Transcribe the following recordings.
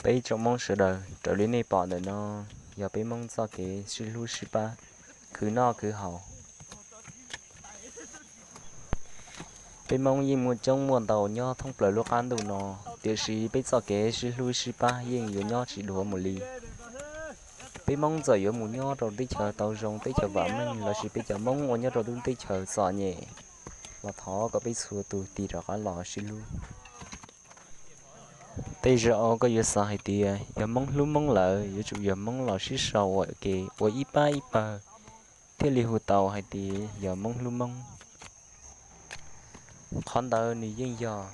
Peb tsoom Hmoob sawv daws, raws li nej pom ntawm no, yog peb Hmoob txoj kev sib hlub sib pab, khwv noj khwv haus. Peb Hmoob yeej muaj coob muaj ntau nyob thoob plaws lub qab ntuj no, tiam sis peb txoj kev sib hlub sib pab yeej yuav nyob tsis dhuav mus li. Peb Hmoob txawm yuav mus nyob rau teb chaws tau zoo, teb chaws vam meej, los sis peb cov Hmoob uas nyob rau lub teb chaws txom nyem, los thov kom peb txhua tus tig rov qab los sib hlub. Tej zaum koj yuav xav hais tias yog Hmoob hlub Hmoob lawm, yuav tsum yog Hmoob los sib sau ua ke ua ib pab ib pawg, thiaj li hu tau hais tias yog Hmoob hlub Hmoob. Qhov ntawd nws yeej yog,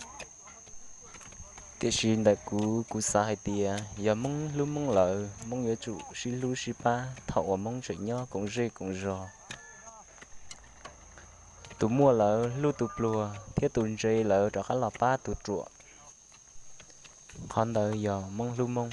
tiam sis ntawm kuv, kuv xav hais tias yog Hmoob hlub Hmoob lawm, Hmoob yuav tsum sib hlub sib pab thaum uas Hmoob tseem nyob koom zej koom zos. Tus muaj lawm hlub tus pluag, thiab tus ntse lawm rov qab los pab tus ruam. Qhov ntawd yog Hmoob hlub Hmoob.